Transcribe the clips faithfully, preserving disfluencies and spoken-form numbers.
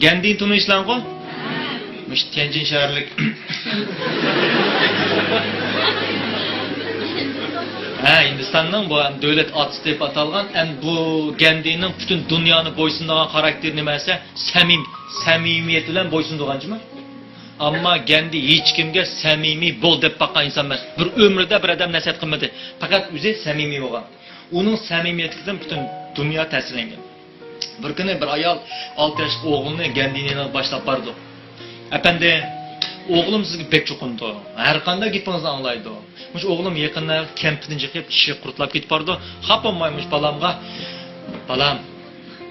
گەندىنى تونۇيسىلەرغۇ؟ مۇشۇ تيەنجىن شەھەرلىك. ھە، ھىندىستاننىڭ بۇ دۆلەت ئاتىسى دەپ ئاتالغان، ئەمدى بۇ گەندىنىڭ پۈتۈن دۇنيانى بويسۇندۇرغان خاراكتېرى نېمە دېسە، سەمىم-، سەمىمىيەت بىلەن بويسۇندۇرغان جۇمۇ. ئەمما گەندى ھېچكىمگە سەمىمىي بول دەپ باققان ئىنسان ئەمەس. بىر ئۆمرىدە بىر ئادەم نەسىھەت قىلمىدى. پەقەت ئۆزى سەمىمىي بولغان. ئۇنىڭ سەمىمىيەتلىكىدىن پۈتۈن دۇنيا تەسىرلەنگەن. بىر كۈنى بىر ئايال ئالتە ياشلىق ئوغلىنى گەندىنىڭ يېنىغا باشلاپ بارىدۇ. ئەپەندى، ئوغلۇم سىزگە بەك چوقۇنىدۇ. ھەر قانداق گېپىڭىزنى ئاڭلايدۇ. مۇشۇ ئوغلۇم يېقىندا كەمپۈتىنى چېقىپ، چىشى قۇرتلاپ كېتىپ بارىدۇ. خاپا بولماي مۇشۇ بالامغا، بالام،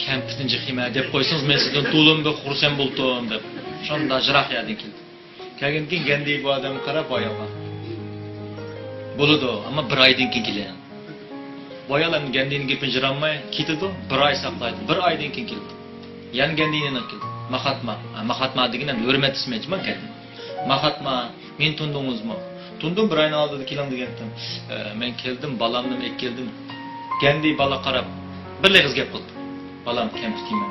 كەمپۈتىنى چېقىمەن دەپ قويسىڭىز، مەن سىزدىن تولىمۇ بەك خۇرسەن بولاتتىم دەپ. شۇنداق يىراق يەردىن كېلىپ. كەلگەندىن كېيىن گەندى بۇ ئادەمگە قاراپ، بۇ ئايالغا، بولىدۇ، ئەمما بىر ئايدىن كېيىن كېلىڭ. بۇ ئايال ئەمدى گەندىنىڭ گېپىنى جىرالماي كېتىدۇ، بىر ئاي ساقلايدۇ، بىر ئايدىن كېيىن كېلىدۇ. يەنە گەندىنىڭ يېنىغا كېلىدۇ. ماھاتما، ھە، ماھاتما دېگىنى ئەمدى ھۆرمەت ئىسمى، جۇمۇ گەندى. ماھاتما، مېنى تونۇدۇڭىزمۇ؟ تونۇدۇم، بىر ئاينىڭ ئالدىدا كېلىڭ دېگەنتىم. ئە، مەن كەلدىم، بالامنىمۇ ئېلىپ كەلدىم. گەندى بالىغا قاراپ، بىرلا ئېغىز گەپ قىلدى. بالام، كەمپۈت يېمە.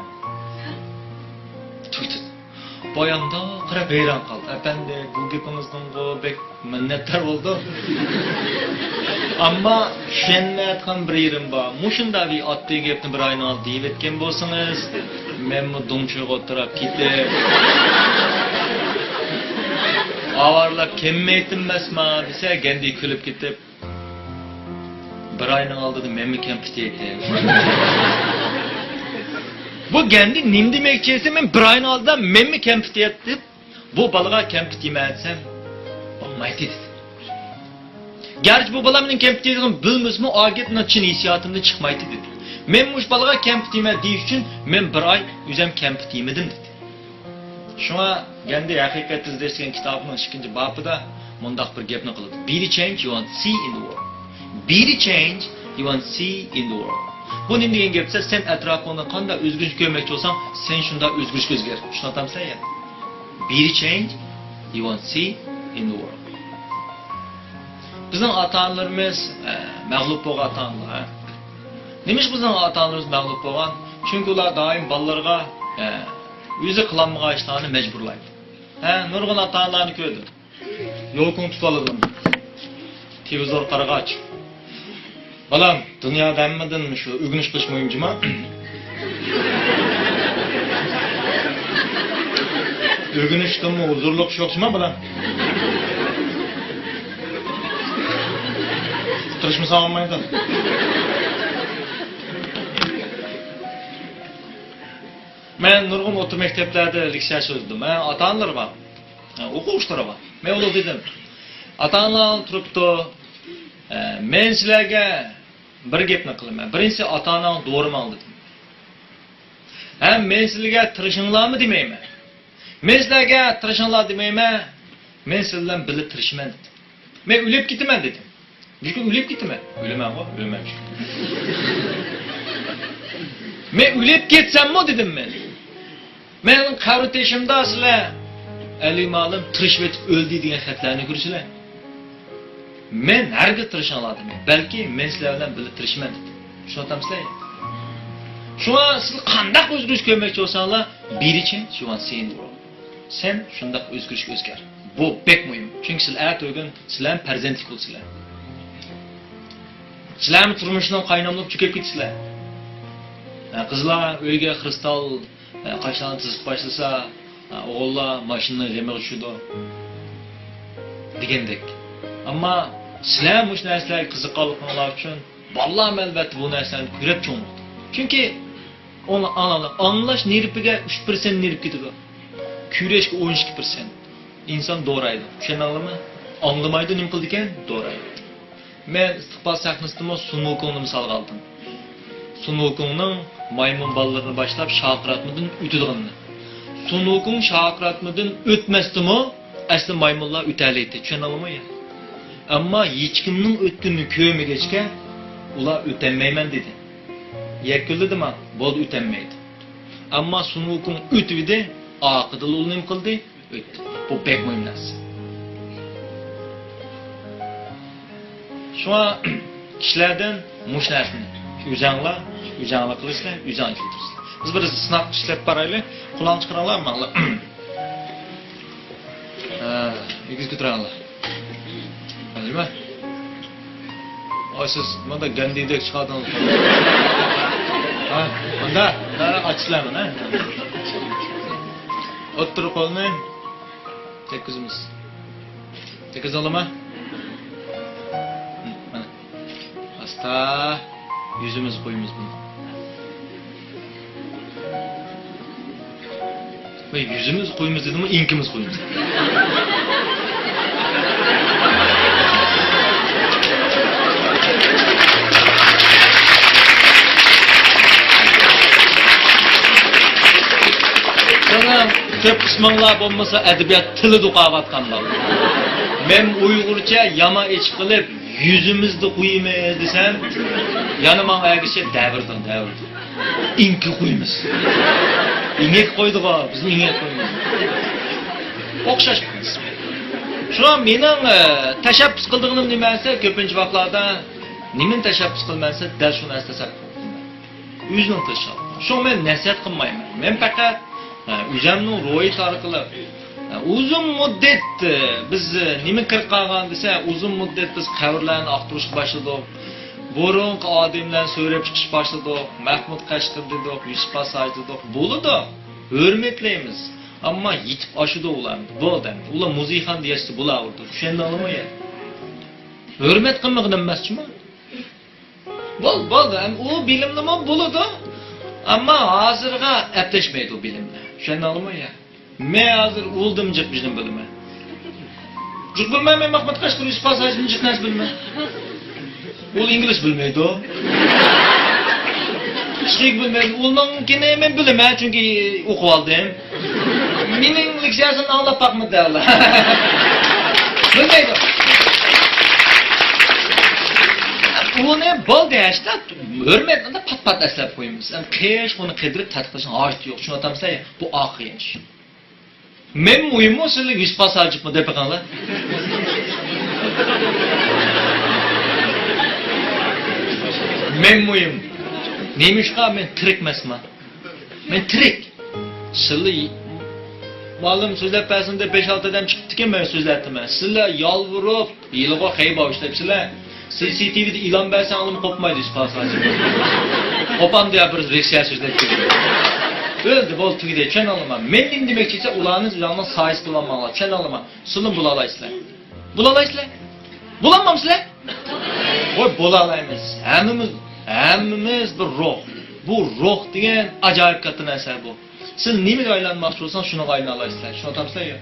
تۈگىتىدۇ. بۇ ئايال مۇنداق قاراپ ھەيران قالدى. ئەپەندى، بۇ گېپىڭىزنىڭغۇ بەك مىننەتدار بولدۇم. ئەمما چۈشەنمەيۋاتقان بىر يېرىم بار. مۇشۇنداق بىر ئاددىي گەپنى بىر ئاينىڭ ئالدىدا دېيىۋەتكەن بولسىڭىز، مەنمۇ دۇڭچۇيغا ئولتۇراپ كېتىپ، ئاۋارىلاپ كەلمەيتتىم ئەمەسما دېسە، گەندى كۈلۈپ كېتىپ، بىر ئاينىڭ ئالدىدا مەنمۇ كەمپۈت يەيتتىم. بۇ گەندى نېمە دېمەكچى دېسە، مەن بىر ئاينىڭ ئالدىدا مەنمۇ كەمپۈت يەيتتىم. بۇ بالىغا كەمپۈت يېمە دېسەم، بولمايتتى دېدى. گەرچە بۇ بالا مېنىڭ كەمپۈت يەيدىغىنىمنى بىلمىسىمۇ، ئۇ گەپنىڭ چىن ھېسسىياتىمدىن چىقمايتتى دېدى. مەن مۇشۇ بالىغا كەمپۈت يېمە دېيىش ئۈچۈن مەن بىر ئاي ئۆزۈم كەمپۈت يېمىدىم دېدى. شۇڭا گەندى ھەقىقەت ئىزدەش دېگەن كىتابىنىڭ ئىككىنچى بابىدا مۇنداق بىر گەپنى قىلىدۇ. Be the change you want to see in the world. Be the change you want to see in the world. بۇ نېمە دېگەن گەپ دېسە، سەن ئەتراپىڭدا قانداق ئۆزگىرىش كۆرمەكچى بولساڭ، سەن شۇنداق ئۆزگىرىشكە ئۆزگەر. چۈشىنىۋاتامسەن يا؟ Be the change you want to see in the world. بىزنىڭ ئاتا-ئانىلىرىمىز، ئە، مەغلۇپ بولغان ئاتا-ئانىلار، ھە؟ نېمىشقا بىزنىڭ ئاتا-ئانىلىرىمىز مەغلۇپ بولغان؟ چۈنكى ئۇلار دائىم بالىلىرىغا، ئە، ئۆزى قىلالمىغان ئىشلارنى مەجبۇرلايدۇ. ھە، نۇرغۇن ئاتا-ئانىلارنى كۆردۈم. يوكىنى تۇتۇۋالىدۇ. تېلېۋىزور قارىغاچ. بالام، دۇنيادا ھەممىدىن شۇ ئۆگىنىش قىلىش مۇھىم جۇما. ئۆگىنىشتىنمۇ ھۇزۇرلۇق ئىش يوق جۇما، بالام. تىرىشمىساڭ بولمايدۇ. مەن نۇرغۇن ئوتتۇرا مەكتەپلەردە لېكسىيە سۆزلىدىم. مەن ئاتا-ئانىلىرى بار. ھە، ئوقۇغۇچىلىرى بار. مەن ئۇلارغا دېدىم، ئاتا-ئانىلار تۇرۇپتۇ. ئە، مەن سىلەرگە بىر گەپنى قىلىمەن. بىرىنچىسى، ئاتا-ئاناڭنى دورىماڭ دېدىم. ھەم مەن سىلەرگە تىرىشىڭلارمۇ دېمەيمەن. مەن سىلەرگە تىرىشىڭلار دېمەيمەن. مەن سىلەر بىلەن بىللە تىرىشىمەن دېدىم. مەن ئۆلۈپ كېتىمەن دېدىم. چۈنكى ئۆلۈپ كېتىمەن. ئۆلىمەنغۇ، ئۆلىمەن چۈنكى. مەن ئۆلۈپ كەتسەممۇ دېدىم مەن. مەن قەبرە تېشىمدا سىلەر ئەلىم ئالىم تىرىشىۋېتىپ ئۆلدى دېگەن خەتلەرنى كۆرىسىلەر. مەن ھەرگىز تىرىشىڭلار دېمەي، بەلكى مەن سىلەر بىلەن بىللە تىرىشىمەن دېدى. چۈشىنىۋاتامسىلەر؟ شۇڭا سىز قانداق ئۆزگىرىش كۆرمەكچى بولساڭلار، be the change you want to see in the world. سەن شۇنداق ئۆزگىرىشكە ئۆزگەر. بۇ بەك مۇھىم. چۈنكى سىلەر ئەتە ئۆگۈن سىلەرمۇ پەرزەنتلىك بولىسىلەر. سىلەرمۇ تۇرمۇشنىڭ قايناملىق چۆكۈپ كېتىسىلەر. ھە، قىزلار ئۆيگە خرۇستال، ھە، قاشلارنى تىزىپ باشلىسا، ھە، ئوغۇللار ماشىنىنىڭ غېمىغا چۈشىدۇ دېگەندەك. ئەمما سىلەر مۇشۇ نەرسىلەرگە قىزىققانلىقىڭلار ئۈچۈن بالىلارمۇ ئەلۋەتتە بۇ نەرسىلەرنى كۆرۈپ چوڭ بولىدۇ. چۈنكى ئاڭ-، ئاڭ-، ئاڭلاش نېرۋىگە ئۈچ پىرسەنت نېرۋا كېتىدۇ. كۈرەشكە ئون ئىككى پىرسەنت. ئىنسان دورايدۇ. چۈشەندىڭلارمۇ؟ ئاڭلىمايدۇ، نېمە قىلىدىكەن؟ دورايدۇ. مەن ئىستىقبال سەھنىسىدىمۇ سۇن ۋۇكۇڭنى مىسالغا ئالدىم. سۇن ۋۇكۇڭنىڭ مايمۇن بالىلىرىنى باشلاپ شاقىراتمىدىن ئۆتىدىغىنىنى. سۇن ۋۇكۇڭ شاقىراتمىدىن ئۆتمەستىمۇ ئەسلى مايمۇنلار ئۆتەلەيتتى. چۈشەندىڭلارمۇ يا؟ ئەمما ھېچكىمنىڭ ئۆتكىنىنى كۆرمىگەچكە ئۇلار ئۆتەلمەيمەن دېدى. يەكۈنلىدىما؟ بولدى، ئۆتەلمەيدۇ. ئەمما سۇن ۋۇكۇڭ ئۆتۈۋىدى، ئارقىدىنلا ئۇ نېمە قىلدى؟ ئۆتتى. بۇ بەك مۇھىم نەرسە. شۇڭا كىشىلەردىن مۇشۇ نەرسىنى، ئۆزەڭلار ئۆزەڭلار قىلىسىلەر، ئۆزەڭ ئىشلىتىسىلەر. بىز بىر سىناق ئىشلەپ بارايلى. قۇلاقنى چىقىرىڭلار، ماڭلا. ھە، ئېگىز كۆتۈرۈڭلار. نېمە؟ ئاي، سىز مۇنداق گەندىدەك چىقاردىڭىز. ھە، مۇنداق، مۇنداق ئاچىسىلەر مانا. ئوتتۇرا قولنى تەگكۈزىمىز. تەگكۈزدىڭلارمۇ؟ مانا. ئاستا يۈزىمىزگە قويىمىز بۇنى. ۋاي، يۈزىمىزگە قويىمىز دېدىمۇ، ئېڭىكىمىزگە قويىمىز. ساڭا كۆپ قىسماڭلار بولمىسا ئەدەبىيات تىلىدا ئوقۇۋاتقانلار. مەن ئۇيغۇرچە يامان ئېچىپ قىلىپ، يۈزىمىزدە قويىمىز دېسەم، يەنە ماڭا ئەگىشىپ دەۋردىڭ، دەۋردىڭ. ئېڭىككە قويىمىز. ئېڭىك قويدىغۇ، بىزنى ئېڭىك قويمىز. ئوخشاش پىرىنسىپ. شۇڭا مېنىڭ، ئە، تەشەببۇس قىلىدىغىنىم نېمە دېسە، كۆپىنچە ۋاقىتلاردا نېمىنى تەشەببۇس قىلىمەن دېسە، دەل شۇ نەرسىنى تەشەببۇس قىلىمەن. ئۆزىنىڭ تىرىشچانلىقى. شۇڭا مەن نەسىھەت قىلمايمەن. مەن پەقەت، ھە، ئۆزۈمنىڭ روھىيىتى ئارقىلىق، ھە، ئۇزۇن مۇددەت، ھە، بىز، ھە، نېمە كىرىپ قالغان دېسە، ئۇزۇن مۇددەت بىز قەبرىلەرنى ئاختۇرۇشقا باشلىدۇق. بۇرۇنقى ئادەملەرنى سۆرەپ چىقىشقا باشلىدۇق. مەھمۇد قەشقىرى دېدۇق، يۈسۈپ خاس ھاجى دېدۇق. بولىدۇ. ھۆرمەتلەيمىز. ئەمما يېتىپ ئاشىدۇ ئۇلار. بولدى ئەمدى. ئۇلار مۇزېيخانىدا ياشىسا بولاۋېرىدۇ. چۈشەندىڭلارمۇ يا؟ ھۆرمەت قىلمىغىن ئەمەس جۇمۇ. بول، بولدى. ئەم، ئۇ بىلىملىمۇ بولىدۇ. ئەمما ھازىرغا ئەپلەشمەيدۇ ئۇ بىلىملەر. چۈشەندىڭلارمۇ يا؟ مەن ھازىر ئۇلدىن جىق بىلىم بىلىمەن. جىق بىلمەن، مەن مەھمۇد قەشقىرى يۈسۈپ خاس ھاجىدىن جىق نەرسە بىلىمەن. ئۇ ئىنگلىز بىلمەيدۇ. ھېچنېمە بىلمەيدۇ. ئۇنىڭكىنى مەن بىلىمەن، چۈنكى ئوقۇۋالدىم. مېنىڭ لېكسىيەمنى ئاڭلاپ باقمىدى ئۇلار. بىلمەيدۇ. ئۇنى بولدى، ھەشتە ھۆرمەت، ئۇندا پات-پات ئەسلەپ قويىمىز. ئەمدى قىش ئۇنى قىدىرىپ تەتقىق قىلىشنىڭ ھاجىتى يوق. چۈشىنىۋاتامسەن؟ بۇ ئاخىرقى يېنىش. مەن مۇھىممۇ، سىلەر يۈسۈپ خاس ھاجىمۇ دەپ بېقىڭلار. مەن مۇھىم. نېمىشقا؟ مەن تىرىك ئەمەسمەن. مەن تىرىك. سىلى مۇئەللىم سۆزلەپ بەرسۇن دەپ بەش-ئالتە ئادەم چىقىپتىكەن، مەن سۆزلەتتىم. سىلەر يالۋۇرۇپ، ھېلىغۇ خەيبا ئىشلەپسىلەر. سى سى تى ۋىدە ئېلان بەرسەڭلارمۇ قوپمايدۇ، ئىسپاس ھاجى. قوپامدۇ يا بىر لېكسىيە سۆزلەپ كېلىپ. ئۆلدى، بولدى، تۈگىدى، چۈشەنەلمەن. مەن نېمە دېمەكچى دېسە، ئۇلارنى ئۆزۈڭلارنىڭ سايىسى قىلىۋالماڭلار، چۈشەنەلمەن. سىلىمۇ بولالايسىلەر. بولالايسىلەر؟ بولالمامسىلەر؟ ۋاي، بولالايمىز. ھەممىمىز، ھەممىمىز بىر روھ. بۇ روھ دېگەن ئاجايىپ كاتتا نەرسە بۇ. سىز نېمىگە ئايلانماقچى بولسىڭىز، شۇنىڭغا ئايلىنالايسىلەر. چۈشىنىۋاتامسىلەر يا؟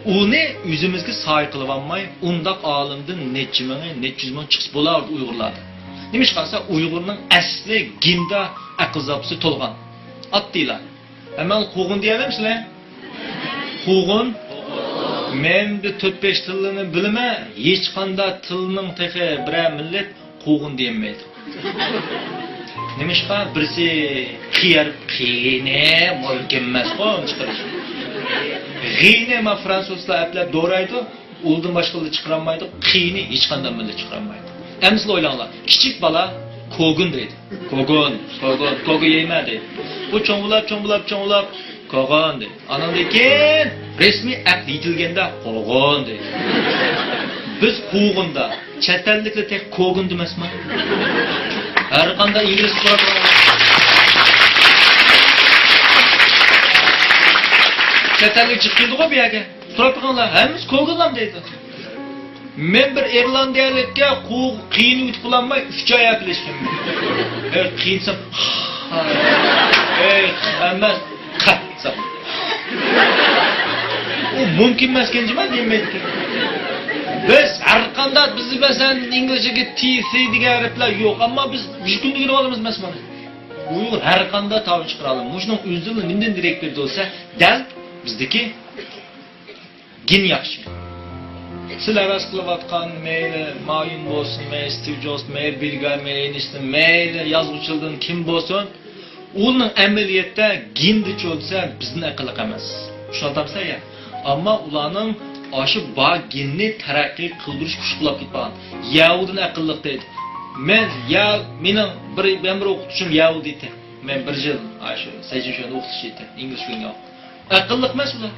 ئۇنى ئۆزىمىزگە سايە قىلىۋالماي، ئۇنداق ئالىمدىن نەچچە مىڭى، نەچچە يۈز مىڭ چىقسا بولار ئۇيغۇرلاردا. نېمىشقا دېسە، ئۇيغۇرنىڭ ئەسلى گېندا ئەقىل زاپىسى تولغان. ئاددىيلا. ھەممىڭلار قوغۇن دېيەلەمسىلەر؟ قوغۇن. مەن بۇ تۆت-بەش تىللىنى بىلىمەن، ھېچقانداق تىلنىڭ تېخى بىرەر مىللەت قوغۇن دېيەلمەيدۇ. نېمىشقا؟ بىرسى قىيار، قىيىنى مۇمكىن ئەمەسقۇ چىقىرىش. غىنى ما فرانسۇزلار ئەپلەپ دورايدۇ، ئۇلدىن باشقىلار چىقىرالمايدۇ، قىيىنى ھېچقانداق مىللەت چىقىرالمايدۇ. ئەمسىلە ئويلاڭلار، كىچىك بالا كوگۇن دەيدۇ. كوگۇن، كوگۇن، كوگۇن يەيمەن دەيدۇ. بۇ چوڭ بولاپ، چوڭ بولاپ، چوڭ بولاپ، كوگۇن دەيدۇ. ئاناندىن كېيىن رەسمىي ئەقلى يېتىلگەندە قوغۇن دەيدۇ. بىز قوغۇندا، چەت ئەللىكلەر تېخى كوگۇن دېمەسمۇ؟ ھەر قانداق ئىنگلىز سوراپ، چەت ئەللىك چىقىپ كېلىدىغۇ بۇ يەرگە. سوراپ بېقىڭلار، ھەممىسى كوگۇنلام دەيدۇ. مەن بىر ئىرلاندىيەلىككە قو-، قىيىنى ئۇتۇپ بولالماي ئۈچ ئاي ئەپلەشكەنمەن. ئەي، قىيىنسام، ئەي، ئەمەس، قەتسەم. ئۇ مۇمكىن ئەمەسكەن جۇما دېمەيدىكەن. بىز ھەر قانداق، بىز مەسىلەن ئىنگلىزچىگە تى سى دېگەن ھەرپلەر يوق، ئەمما بىز مۇشۇ كۈندە ئۆگىنىۋالىمىز مەسىلەن. ئۇيغۇر ھەر قانداق تاۋۇش چىقىرالايدۇ. مۇشۇنىڭ ئۆزىلا نېمىدىن دېرەك بېرىدۇ دېسە، دەل بىزدىكى گېن ياخشى. سىلەر ھەۋەس قىلىۋاتقان مەيلى مايون بولسۇن، مەيلى ستىۋ جوبس، مەيلى بىل گەيتس، مەيلى ئېينىشتىن، مەيلى يازغۇچىلاردىن كىم بولسۇن، ئۇنىڭ ئەمەلىيەتتە گېندا چۇ دېسە بىزدىن ئەقىللىق ئەمەس. چۈشىنىۋاتامسىلەر يا؟ ئەمما ئۇلارنىڭ ئاشۇ بار گېننى تەرەققىي قىلدۇرۇش كۈچى قۇلاپ كېتىپ قالغان. يەھۇدىن ئەقىللىق دەيدۇ. مەن يا، مېنىڭ بىر، مەن بىر ئوقۇتقۇچىم ياۋۇ دەيتتى. مەن بىر يىل ئاشۇ سەيجىنشۈەنگە ئوقۇتۇش دەيتتى، ئىنگلىز كۈنىگە. ئەقىللىق ئەمەس ئۇلار.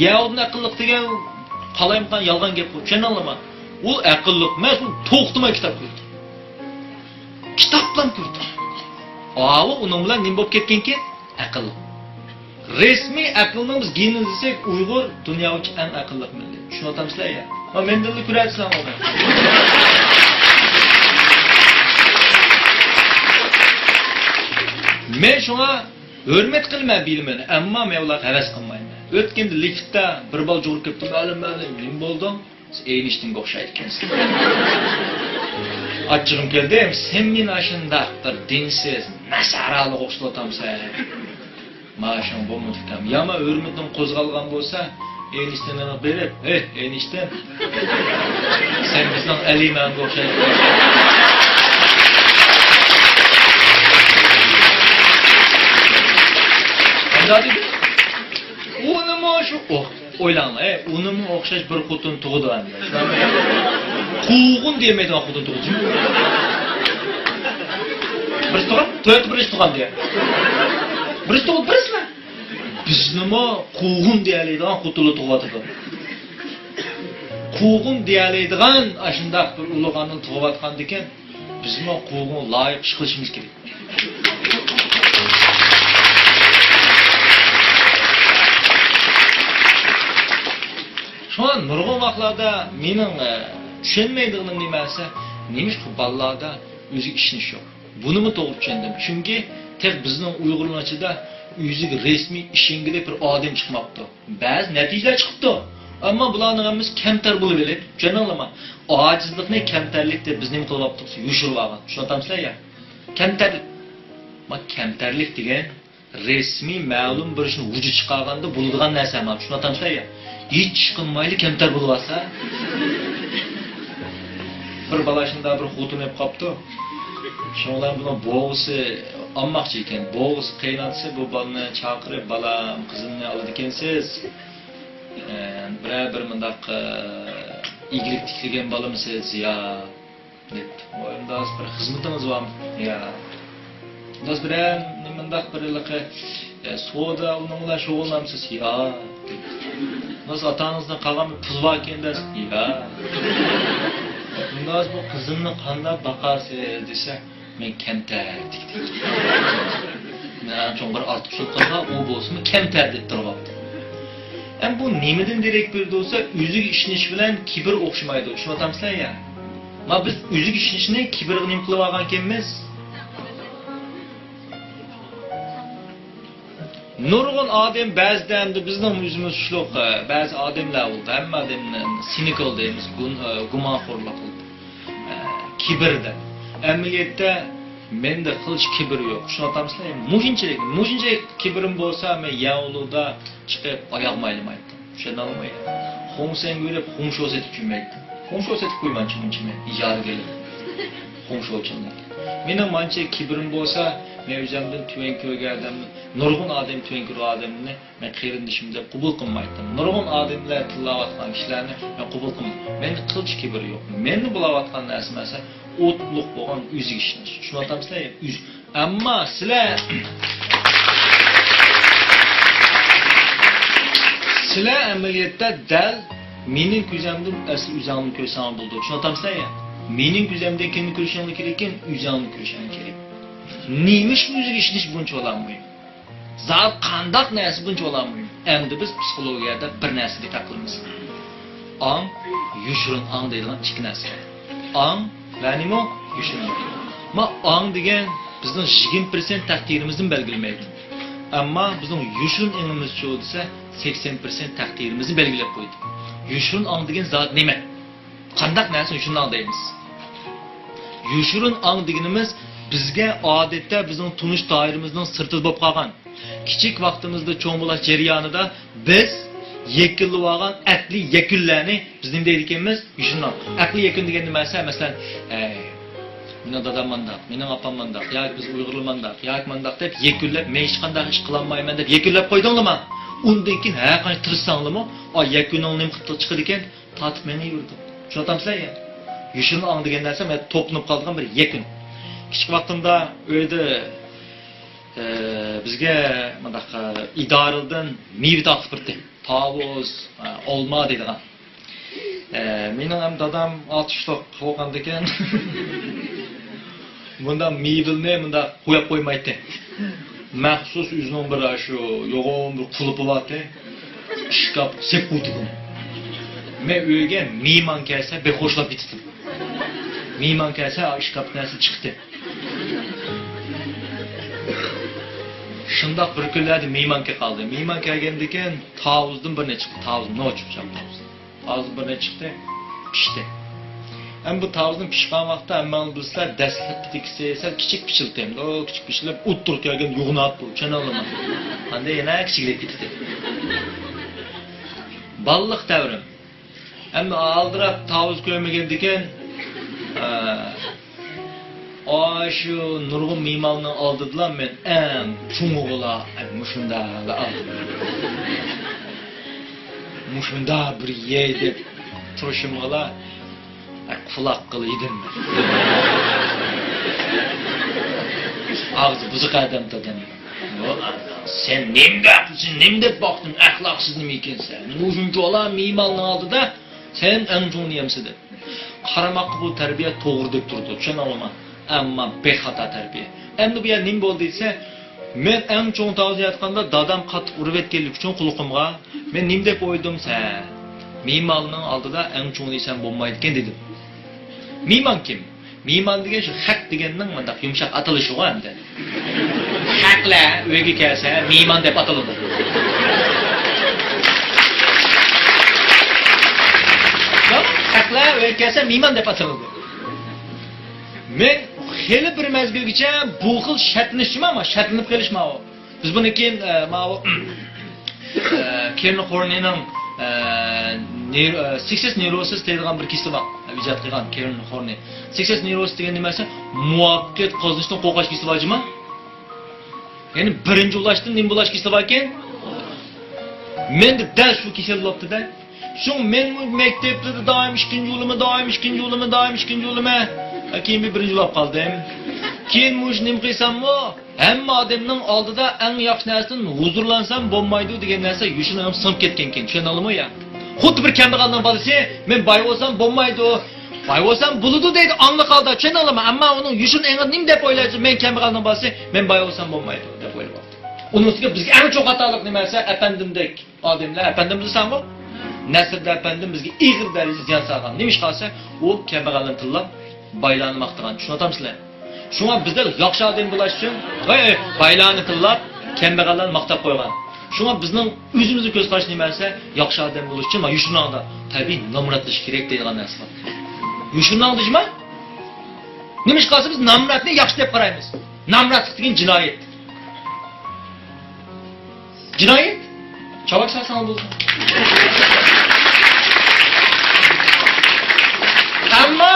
ياۋۇدىن ئەقىللىق دېگەن قالايمىقان يالغان گەپ بۇ. چۈشەندىڭلارمۇ؟ ئۇ ئەقىللىق ئەمەس، ئۇ توختىماي كىتاب كۆرىدۇ. كىتابلام كۆرىدۇ. ئاۋۇ ئۇنىڭ بىلەن نېمە بولۇپ كەتكەنكىن؟ ئەقىللىق. رەسمىي ئەقىلنىڭ بىز گېنىنى دېسەك، ئۇيغۇر دۇنيا بويىچە ئەڭ ئەقىللىق مىللەت. چۈشىنىۋاتامسىلەر يا؟ ھە، مەندىنلا كۆرەتسىلەر ئۇنى. مەن شۇڭا ھۆرمەت قىلىمەن بىلىمەن، ئەمما مەن ئۇلارغا ھەۋەس قىلمايمەن. ئۆتكەندە لىفتتا بىر بالا جۇغۇرۇپ كەپتۇ، مەلۇم، مەلۇم، نېمە بولدۇڭ؟ سىز ئەينىشتىنغا ئوخشايدىكەنسىز. ئاچچىقىم كەلدى، سەن مېنى ئاشۇنداق بىر دىنسىز ناسارالىغا ئوخشىتىۋاتامسەن. مانا شۇڭا بولمىدى ئۇكام. يامان ھۆرمىتىڭ قوزغالغان بولسا، ئەينىشتىنغا بېرىپ، ھەي، ئەينىشتىن، سەن بىزنىڭ ئەلىمانغا ئوخشايدىكەنسەن. ئۇنىمۇ شۇ، ئوھ. ئويلاڭلار، ئەي، ئۇنىمۇ ئوخشاش بىر خوتۇن تۇغىدۇ ئەمدى. قوغۇن دېيەلمەيدىغان خوتۇن تۇغىدۇ. بىرسى تۇغان، توياتتا بىرسى تۇغان دېگەن. بىرسى تۇغىدۇ، بىرسىلا. بىزنىمۇ قوغۇن دېيەلەيدىغان خوتۇنلار تۇغۇۋاتىدۇ. قوغۇن دېيەلەيدىغان ئاشۇنداق بىر ئۇلۇغ ئانىنى تۇغۇۋاتقاندىكىن، بىزمۇ قوغۇنغا لايىق ئىش قىلىشىمىز كېرەك. شۇڭا نۇرغۇن ۋاقىتلاردا مېنىڭ، ئە، چۈشەنمەيدىغىنىم نېمە دېسە، نېمىشقا بالىلاردا ئۆزىگە ئىشىنىش يوق؟ بۇنىمۇ توغرا چۈشەندىم. چۈنكى تېخى بىزنىڭ ئۇيغۇرلار ئىچىدە ئۆزىگە رەسمىي ئىشەنگۈدەك بىر ئادەم چىقماپتۇ. بەزى نەتىجىلەر چىقىپتۇ. ئەمما بۇلارنىڭ ھەممىسى كەمتەر بولۇۋېلىپ، چۈشەندىڭلارمۇ؟ ئاجىزلىقنى كەمتەرلىك دەپ بىز نېمە قىلىۋاپتۇق؟ يوشۇرۇۋالغان. چۈشىنىۋاتامسىلەر يا؟ كەمتەرلىك. ما، كەمتەرلىك دېگەن رەسمىي مەلۇم بىر ئىشنى ۋۇجۇدقا چىقارغاندا بولىدىغان نەرسە ئەمەس. چۈشىنىۋاتامسىلەر يا؟ ھېچ ئىش قىلمايلا كەمتەر بولۇۋالسا. بىر بالا شۇنداق بىر خوتۇن ئېلىپ قاپتۇ. شۇنىڭ بىلەن بۇنىڭ بوۋىسى ئالماقچى ئىكەن. بوۋىسى، قېيىنئاتىسى بۇ بالىنى چاقىرىپ، بالام، قىزىمنى ئالىدىكەنسىز. ئە، بىرەر بىر مۇنداق، ئە، ئىگىلىك تىكلىگەن بالىمسىز؟ ياق، دەپتۇ. ئۇنداق بىر خىزمىتىڭىز بارمۇ؟ ياق. ئۇنداق بىرەر مۇنداق بىر ھېلىقى، ئە، سودا، ئۇنىڭ بىلەن شۇغۇللانمسىز؟ ياق، دەپتۇ. ئۇنداق ئاتا-ئانىڭىزدىن قالغان بىر پۇل باركەن دەپ؟ ياق. ئۇنداق بۇ قىزىمنى قانداق باقارسىز دېسە، مەن كەمتەر دېدى. مەن چوڭ بىر ئارتۇقچىلىق قىلغان، ئۇ بولسىمۇ كەمتەر دەپ تۇرۇۋاپتۇ. ئەمما بۇ نېمىدىن دېرەك بېرىدۇ دېسە، ئۆزىگە ئىشىنىش بىلەن كىبىر ئوخشىمايدۇ. چۈشىنىۋاتامسىلەر يا؟ ما بىز ئۆزىگە ئىشىنىشنى كىبىرغا نېمە قىلىۋالغانكەنمىز؟ نۇرغۇن ئادەم بەزىدە ئەمدى بىزنىڭ ئۆزىمىز ئۇچلۇق، ئە، بەزى ئادەملەر بولىدۇ، ھەممە ئادەمنى سىنىكال دەيمىز، گۇن-، ئە، گۇمانخورلۇق قىلىدۇ. ئە، كىبىر دەپ. ئەمەلىيەتتە مەندە قىلچە كىبىر يوق. چۈشىنىۋاتامسىلەر؟ مۇشۇنچىلىك، مۇشۇنچىلىك كىبىرىم بولسا، مەن يەڭ ئۇلۇدا چىقىپ ئاياغ مايلىمايتتىم. چۈشەندىڭلارمۇ؟ خۇڭسەنگە بېرىپ خۇڭشو سېتىپ جۈمەيتتىم. خۇڭشو سېتىپ قويمايمەن، چىمىن چىمەن ئىجارىگە ئېلىپ. خۇڭشوچىلىق. مېنىڭ مانچە كىبىرىم بولسا، مەن ئۆزۈمدىن تۆۋەن كۆرگەن ئادەمنى، نۇرغۇن ئادەم تۆۋەن كۆرگەن ئادەمنى مەن قېرىندىشىم دەپ قوبۇل قىلمايتتىم. نۇرغۇن ئادەملەر تىللاۋاتقان كىشىلەرنى مەن قوبۇل قىلمايمەن. مەندە قىلچە كىبىر يوق. مەندە بولاۋاتقان نەرسە مەسىلەن، ئوتلۇق بولغان ئۆزىگە ئىشىنىش. چۈشىنىۋاتامسىلەر؟ ئۆز-، ئەمما سىلەر، سىلەر ئەمەلىيەتتە دەل مېنىڭ كۆزەمدىن ئەسلى ئۆزۈڭنى كۆرسەڭلار بولىدۇ. چۈشىنىۋاتامسىلەر يا؟ مېنىڭ كۆزەمدىن كىمنى كۆرۈشۈڭلار كېرەككىن؟ ئۆزۈڭنى كۆرۈشۈڭلار كېرەك. نېمە ئۈچۈن ئۆزىگە ئىشىنىش بۇنچىۋالا مۇھىم؟ زادى قانداق نەرسە بۇنچىۋالا مۇھىم؟ ئەمدى بىز پسىخولوگىيەدە بىر نەرسىگە دىققەت قىلىمىز. ئاڭ، يوشۇرۇن ئاڭ دەيدىغان ئىككى نەرسە بار. ئاڭ ۋە نېمە؟ يوشۇرۇن. ما ئاڭ دېگەن بىزنىڭ يىگىرمە پىرسەنت تەقدىرىمىزنى بەلگىلىمەيدۇ. ئەمما بىزنىڭ يوشۇرۇن ئېڭىمىزچۇ دېسە، سەكسەن پىرسەنت تەقدىرىمىزنى بەلگىلەپ قويدى. يوشۇرۇن ئاڭ دېگەن زادى نېمە؟ قانداق نەرسىنى يوشۇرۇن ئاڭ دەيمىز؟ يوشۇرۇن ئاڭ دېگىنىمىز بىزگە ئادەتتە بىزنىڭ تونۇش دائىرىمىزنىڭ سىرتىدا بولۇپ قالغان، كىچىك ۋاقتىمىزدا چوڭ بولاش جەريانىدا بىز يەكۈنلىۋالغان ئەقلىي يەكۈنلەرنى بىز نېمە دەيدىكەنمىز؟ يوشۇرۇن ئاڭ. ئەقلىي يەكۈن دېگەن نېمە دېسە، مەسىلەن، ئەي، مېنىڭ دادام مانداق، مېنىڭ ئاپام مانداق، ياكى بىز ئۇيغۇرلار مانداق، ياكى مانداق دەپ يەكۈنلەپ، مەن ھېچقانداق ئىش قىلالمايمەن دەپ يەكۈنلەپ قويدۇڭلىما؟ ئۇندىن كېيىن ھەر قانچە تىرىشساڭلىمۇ، ئا، يەكۈنۈڭ نېمە قىلىپ چىقىدىكەن؟ تارتىپ مېڭىۋېرىدۇ. چۈشىنىۋاتامسىلەر يا؟ يوشۇرۇن ئاڭ دېگەن نەرسە مەن توپلىنىپ قالىدىغان بىر يەكۈن. كىچىك ۋاقتىمدا ئۆيدە، ئە، بىزگە مۇنداق، ئە، ئىدارىدىن مېۋە تارقىتىپ بېرىتتى. تاۋۇز، ئە، ئالما دەيدىغان. ئە، مېنىڭ ھەم دادام ئاتۇشلۇق بولغاندىكىن، بۇنداق مېۋىلنى مۇنداق قويۇپ قويمايتتى. مەخسۇس ئۆزىنىڭ بىر شۇ يوغان بىر قۇلۇپى بارتى. ئىشكاپ سېپ قويدى بۇنى. مەن ئۆيگە مېھمان كەلسە بەك خوشلاپ كېتىتتىم. مېھمان كەلسە ئىشكاپتىن نەرسە چىقتى. شۇنداق بىر كۈنلەردە مېھمان كېلىپ قالدى. مېھمان كەلگەندىكىن تاۋۇزدىن بىرنى چىقتى. تاۋۇز، نوچ پىشاق تاۋۇز. تاۋۇز بىرنى چىقتى، پىشتى. ئەمما بۇ تاۋۇزنىڭ پىشقان ۋاقتى ھەممىڭلار بىلىسىلەر، دەسلەپكىدىكىسى سەل كىچىك پىشىلتى، ئەمدى ئۇ كىچىك پىشىلىپ ئوتتۇرىغا كەلگەن يوغىناپ بۇ، چۈشىنەلىمەن. ئاندىن يەنە كىچىكلەپ كېتىدۇ. بالىلىق دەۋرىم. ئەمدى ئالدىراپ تاۋۇز كۆرمىگەندىكىن، ئە، ئاشۇ نۇرغۇن مېھماننىڭ ئالدىدىلا مەن ئەڭ چوڭىغىلا، ئە، مۇشۇنداقلا ئالدىم. مۇشۇنداق بىر يەي دەپ تۇرۇشۇمغىلا، ئە، قۇلاققىلا يېدىم مەن. ئاغزى بۇزۇق ئادەم دادام. سەن نېمە گەپ، سەن نېمە دەپ باقتىڭ، ئەخلاقسىز نېمە ئىكەنسەن؟ مۇشۇنچىۋالا مېھماننىڭ ئالدىدا سەن ئەڭ چوڭنى يەمسە دەپ. قارىماققا بۇ تەربىيە توغرا دەپ تۇرىدۇ، چۈشەنەلىمەن. ئەمما بەك خاتا تەربىيە. ئەمدى بۇ يەر نېمە بولدى دېسە، مەن ئەڭ چوڭ تاۋۇز ياتقاندا دادام قاتتىق ئۇرۇۋەتكەنلىكى ئۈچۈن قۇلىقىمغا، مەن نېمە دەپ ئويلىدىم دېسە، مېھماننىڭ ئالدىدا ئەڭ چوڭنى يېسەم بولمايدىكەن دېدىم. مېھمان كىم؟ مېھمان دېگەن شۇ خەق دېگەننىڭ مۇنداق يۇمشاق ئاتىلىشىغۇ ئەمدى. خەقلەر ئۆيگە كەلسە مېھمان دەپ ئاتىلىدۇ. خەقلەر ئۆيگە كەلسە مېھمان دەپ ئاتىلىدۇ. مەن خېلى بىر مەزگىلگىچە بۇ خىل شەرتلىنىش جۇما، شەرتلىنىپ قېلىش ماۋۇ. بىز بۇنى كېيىن، ئە، ماۋۇ، ئە، كېرن خورنىنىڭ، ئە، نېر-، ئە، سېكسىس نېروسىس دەيدىغان بىر كېسىلى بار. ئىجاد قىلغان كېرن خورنى. سېكسىس نېروسىس دېگەن نېمە دېسە، مۇۋەپپەقىيەت قازىنىشتىن قورقۇش كېسىلى بار جۇما. يەنى بىرىنچى بولۇشتىن نېمە بولۇش كېسىلى باركەن؟ مەندە دەل شۇ كېسەل بولۇپتۇ-دە. شۇڭا مەنمۇ مەكتەپلەردە دائىم ئىككىنچى بولىمەن، دائىم ئىككىنچى بولىمەن، دائىم ئىككىنچى بولىمەن. ھە، كېيىن بىر بىرىنچى بولۇپ قالدىم. كېيىن مۇشۇ نېمە قىلساممۇ، ھەممە ئادەمنىڭ ئالدىدا ئەڭ ياخشى نەرسىدىن ھۇزۇرلانسام بولمايدۇ دېگەن نەرسە يوشۇرۇن سىڭىپ كەتكەنكەن، چۈشەنەلىمۇ يا؟ خۇددى بىر كەمبەغەلنىڭ بالىسى، مەن باي بولسام بولمايدۇ، باي بولسام بولىدۇ دەيدۇ، ئاڭلىق ھالدا، چۈشەنەلىمۇ؟ ئەمما ئۇنىڭ يوشۇرۇن ئېڭىدا نېمە دەپ ئويلايدۇ، مەن كەمبەغەلنىڭ بالىسى، مەن باي بولسام بولمايدۇ دەپ ئويلاپ. ئۇنىڭ ئۈستىگە بىزگە ئەڭ چوڭ خاتالىق نېمە دېسە، ئەپەندىمدەك ئادەملەر، ئەپەندىم دېسەڭغۇ، نەسىردىن ئەپەندىم بىزگە ئېغىر دەرىجىدە زىيان سالغان. نېمىشقا دېسە، ئۇ كەمبەغەللەرنى تىللاپ، بايلارنى ماختىغان. چۈشىنىۋاتامسىلەر؟ شۇڭا بىزدە ياخشى ئادەم بولۇش ئۈچۈن، ۋاي، بايلارنى تىللاپ، كەمبەغەللەرنى ماختاپ قويغان. شۇڭا بىزنىڭ ئۆزىمىزنىڭ كۆز قارىشى نېمە دېسە، ياخشى ئادەم بولۇش ئۈچۈن، مانا، يوشۇرۇناڭدا تەبىئىي نامراتلىشىش كېرەك دەيدىغان نەرسە بار. يوشۇرۇناڭدا نېمە؟ نېمىشقا دېسە، بىز نامراتنى ياخشى دەپ قارايمىز. نامراتلىق دېگەن جىنايەت. جىنايەت. چاۋاك سالساڭ بولىدۇ. ئەمما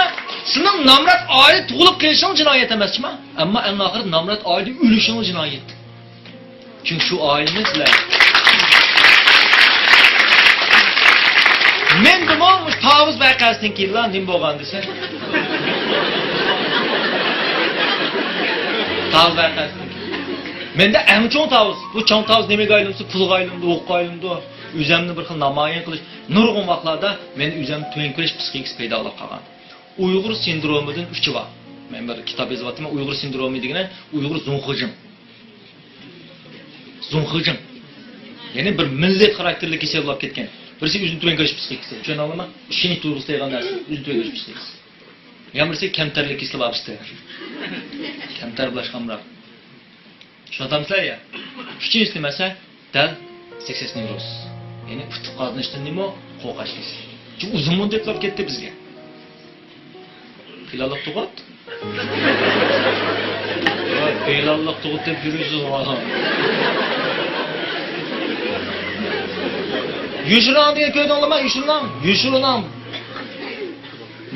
سېنىڭ نامرات ئائىلە تۇغۇلۇپ قېلىشىڭ جىنايەت ئەمەسچىما؟ ئەمما ئەڭ ئاخىرى نامرات ئائىلىدە ئۆلۈشىڭ جىنايەت. چۈنكى شۇ ئائىلىنى سىلەر. مەندىمۇ مۇشۇ تاۋۇز ۋەقەسىدىن كېيىنلا نېمە بولغان دېسە. تاۋۇز ۋەقەسىدىن كېيىن. مەندە ئەڭ چوڭ تاۋۇز. بۇ چوڭ تاۋۇز نېمىگە ئايلىنسا، پۇلغا ئايلىنىدۇ، ئوققا ئايلىنىدۇ. ئۆزۈمنى بىر خىل نامايان قىلىش. نۇرغۇن ۋاقىتلاردا مەن ئۆزۈمنى تۆۋەن كۆرۈش پسىخىكىسى پەيدا بولۇپ قالغان. ئۇيغۇر سىندرومىدىن ئۈچى بار. مەن بىر كىتاب يېزىۋاتىمەن، ئۇيغۇر سىندرومى دېگىنى ئۇيغۇر زۇڭخېجىڭ. زۇڭخېجىڭ. يەنى بىر مىللەت خاراكتېرلىك كېسەل بولۇپ كەتكەن. بىرسى ئۆزىنى تۆۋەن كۆرۈش پسىخىكىسى. چۈشەنەلەيمەن؟ ئىشەنچ تۇيغۇسى دەيدىغان نەرسە. ئۆزىنى تۆۋەن كۆرۈش پسىخىكىسى. يەنە بىرسى كەمتەرلىك كېسىلى بار بىزدە. كەمتەر بولۇش قامراق. چۈشىنىۋاتامسىلەر يا؟ ئۈچىنچىسى نېمە دېسە، دەل سېكسىس نېروسىس. يەنى ئۇتۇق قازىنىشتىن نېمە؟ قورقۇش كېسىلى. چۈنكى ئۇزۇن مۇددەتلەپ كەتتى بىزگە. پىلانلىق تۇغۇت. پىلانلىق تۇغۇت دەپ يۈرىسىز ۋالا. يوشۇرۇناڭ دېگەن كۆردۈڭلارمۇ؟ يوشۇرۇناڭ. يوشۇرۇناڭ.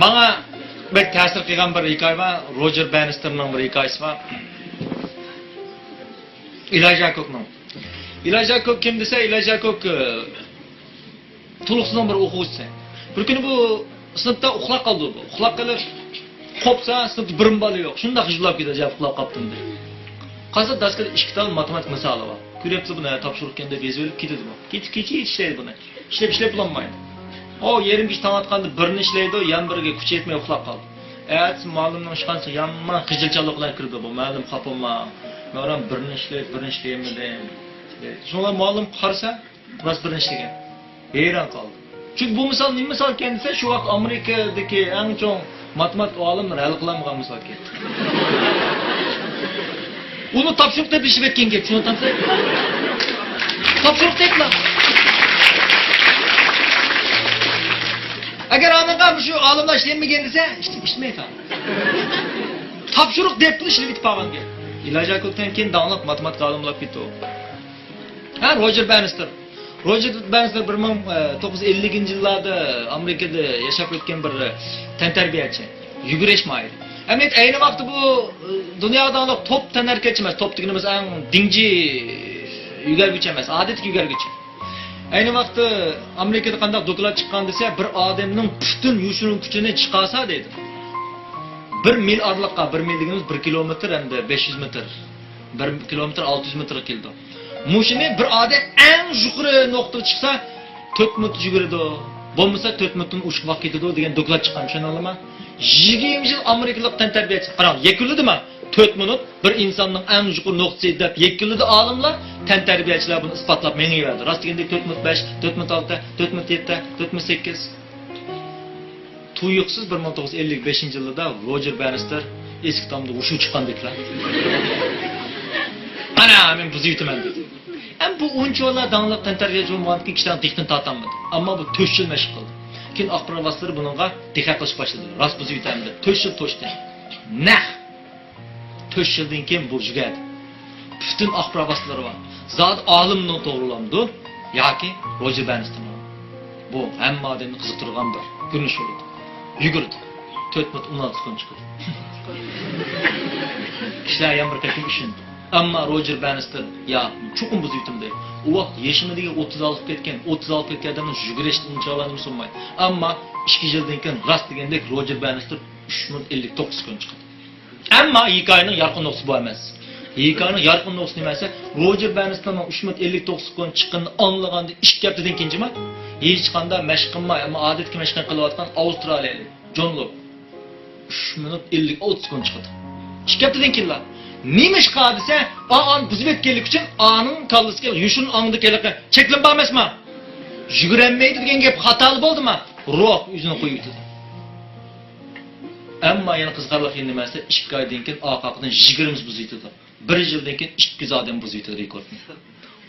ماڭا بەك تەسىر قىلغان بىر ھېكايە بار. روجېر بەننىستېرنىڭ بىر ھېكايىسى بار. ئېلايجا كوكنىڭ. ئېلايجا كوك كىم دېسە، ئېلايجا كوك، ئى، تولۇقسىزنىڭ بىر ئوقۇغۇچىسى. بىر كۈنى بۇ سىنىپتا ئۇخلاپ قالدى بۇ. ئۇخلاپ قېلىپ، قوپسا، سىنىپتا بىرمۇ بالا يوق. شۇنداق يىغلاپ كېتىدۇ، ئەجەب ئۇخلاپ قاپتىمدى. قارىسا، داسكىدا ئىككى تال ماتېماتىكا مىسالى بار. كۆرۈپتۇ بۇنى، ھە، تاپشۇرۇق ئىكەن دەپ يېزىۋېلىپ كېتىدۇ بۇ. كېتىپ، كېچە ئىشلەيدۇ بۇنى. ئىشلەپ، ئىشلەپ بولالمايدۇ. ئۇ يېرىم كېچە تاڭ ئاتقاندا بىرنى ئىشلەيدۇ، يەنە بىرىگە كۈچى يەتمەي ئۇخلاپ قالدى. ئەتىسى مۇئەللىمنىڭ ئىشخانىسىغا يامان خىجىلچانلىق بىلەن كىردى بۇ. مۇئەللىم، خاپا بولما. مەن بىرنى ئىشلەپ، بىرنى ئىشلىيەلمىدىم. شۇڭا مۇئەللىم قارىسا، راست بىرنى ئىشلىگەن. ھەيران قالدى. چۈنكى بۇ مىسال نېمە مىسال ئىكەن دېسە، شۇ ۋاقىت ئامېرىكىدىكى ئەڭ چوڭ ماتېماتىك ئالىملار ھەل قىلالمىغان مىسال ئىكەن. ئۇنى تاپشۇرۇق دەپ ئىشلەپ ئۆتكەن گەپ، چۈشىنىۋاتامسىز؟ تاپشۇرۇق دەپلا. ئەگەر ئانىڭغا مۇشۇ ئالىملار ئىشلەنمىگەن دېسە، ئىش-، ئىشلىمەيتتى. تاپشۇرۇق دەپلا ئىشلىۋېتىپ قالغان گەپ. ئىلاجا كۆپتىن كېيىن داڭلىق ماتېماتىك ئالىم بولۇپ كېتىدۇ. ھە، روجېر بەننىستېر. روجېر بەننىستېر بىر مىڭ توققۇز يۈز ئەللىكىنچى يىللاردا ئامېرىكىدا ياشاپ ئۆتكەن بىر تەنتەربىيەچى. يۈگۈرۈش ماھىرى. ئەمەلىيەتتە ئەينى ۋاقىتتا بۇ، ئە، دۇنيادا توپ تەنھەرىكەتچى ئەمەس، توپ دېگىنىمىز ئەڭ دىڭجى يۈگۈرگۈچى ئەمەس، ئادەتتىكى يۈگۈرگۈچى. ئەينى ۋاقىتتا ئامېرىكىدا قانداق دوكلات چىققان دېسە، بىر ئادەمنىڭ پۈتۈن يوشۇرۇن كۈچىنى چىقارسا دەيدۇ. بىر مىل ئارىلىققا، بىر مىل دېگىنىمىز بىر كىلومېتىر ھەمدە بەش يۈز مېتىر. بىر كىلومېتىر ئالتە يۈز مېتىرغا كېلىدۇ. مۇشۇنى بىر ئادەم ئەڭ يۇقىرى نۇقتىغا چىقسا، تۆت مىنۇت يۈگۈرىدۇ. بولمىسا، تۆت مىنۇتتىن ئوشۇقراق كېتىدۇ دېگەن دوكلات چىققان، چۈشەندىڭلارمۇ؟ يىگىرمە يىل ئامېرىكىلىق تەنتەربىيەچى، قاراڭ، يەكۈنلىدىما؟ تۆت مىنۇت بىر ئىنساننىڭ ئەڭ يۇقىرى نۇقتىسى دەپ يەكۈنلىدى ئالىملار، تەنتەربىيەچىلەر بۇنى ئىسپاتلاپ مېڭىۋەردى. راست دېگەندەك، تۆت مىنۇت بەش، تۆت مىنۇت ئالتە، تۆت مىنۇت يەتتە، تۆت مىنۇت سەككىز. تۇيۇقسىز بىر مىڭ توققۇز يۈز ئەللىك بەشىنچى يىلدا روجېر بەننىستېر ئېسىك تامدا ھوشى چىققاندەكلا، «ئانا، مەن بۇزۇۋېتىمەن» دېدى. ئەمما بۇ ئۇنچىۋالا داڭلىق تەنتەربىيەچى بولمىغاندىكىن كىشىلەرنىڭ دىققىتىنى تارتالمىدى. ئەمما بۇ تۆت يىل مەشىق قىلدى. كېيىن ئاخبارات ۋاسىتىلىرى بۇنىڭغا دىققەت قىلىشقا باشلىدى. راست بۇزۇۋېتەمدۇ دەپ. تۆت يىل توشتى. نەق تۆت يىلدىن كېيىن بۇ يۈگەردى. پۈتۈن ئاخبارات ۋاسىتىلىرى بار. زادى ئالىمنىڭ توغرىلامدۇ ياكى روجېر بەننىستېرنىڭ؟ بۇ ھەممە ئادەمنى قىزىقتۇرىدىغان بىر كۆرۈنۈش بولىدۇ. يۈگۈردى. تۆت مىنۇت ئون ئالتە سېكۇنت چىقىدۇ. كىشىلەر يەنە بىر قېتىم ئىشىندى. ئەمما روجېر بەننىستېر، يا، چوقۇم بۇزۇۋېتىمدۇ. ئۇ ۋاقىت يېشىمىدىكى ئوتتۇز ئالتە كەتكەن، ئوتتۇز ئالتە كەتكەن ئادەمنىڭ يۈگۈرۈشتىن ئۇنچىۋالا نېمىسى بولمايدۇ. ئەمما ئىككى يىلدىن كېيىن راست دېگەندەك روجېر بەننىستېر ئۈچ مىنۇت ئەللىك توققۇز سېكۇنت چىقىدۇ. ئەمما ھېكايىنىڭ يارقىن نۇقتىسى بۇ ئەمەس. ھېكايىنىڭ يارقىن نۇقتىسى نېمە دېسە، روجېر بەننىستېرنىڭ ئۈچ مىنۇت ئەللىك توققۇز سېكۇنت چىققىنىنى ئاڭلىغاندا ئىككى ھەپتىدىن كېيىن جىما، ھېچقانداق مەشىق قىلماي، ئەمما ئادەتتىكى مەشىقنى قىلىۋاتقان ئاۋسترالىيەلىك جون لوك ئۈچ مىنۇت ئەللىك ئالتە سېكۇنت چىقىدۇ. ئىككى ھەپتىدىن كېيىنلا. نېمىشقا دېسە، ئا-، ئانى بۇزۇپ ئۆتكەنلىكى ئۈچۈن ئانىڭ كاللىسىغا يوشۇرۇن ئاڭدىكى ھېلىقى چەكلىمە بار ئەمەسما؟ يۈگۈرەلمەيدۇ دېگەن گەپ خاتالىق بولدىما؟ روھ ئۆزىنى قويۇۋېتىدۇ. ئەمما يەنە قىزىقارلىق يېرى نېمە دېسە، ئىككى ئايدىن كېيىن ئارقا-ئارقىدىن يىگىرمىسى بۇزۇۋېتىدۇ. بىر يىلدىن كېيىن ئىككى يۈز ئادەم بۇزۇۋېتىدۇ رېكورتنى.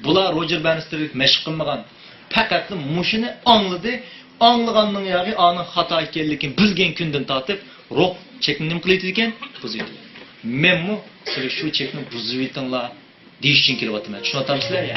بۇلار روجېر بەننىستېردەك مەشىق قىلمىغان. پەقەتلا مۇشۇنى ئاڭلىدى. ئاڭلىغاننىڭ ياغى ئانىڭ خاتا ئىكەنلىكىنى بىلگەن كۈندىن تارتىپ، روھ چېكىنى نېمە قىلىۋېتىدىكەن؟ بۇزۇۋېتىدۇ. مەنمۇ سىلەر شۇ چېكنى بۇزۇۋېتىڭلار دېيىش ئۈچۈن كېلىۋاتىمەن. چۈشىنىۋاتامسىلەر يا؟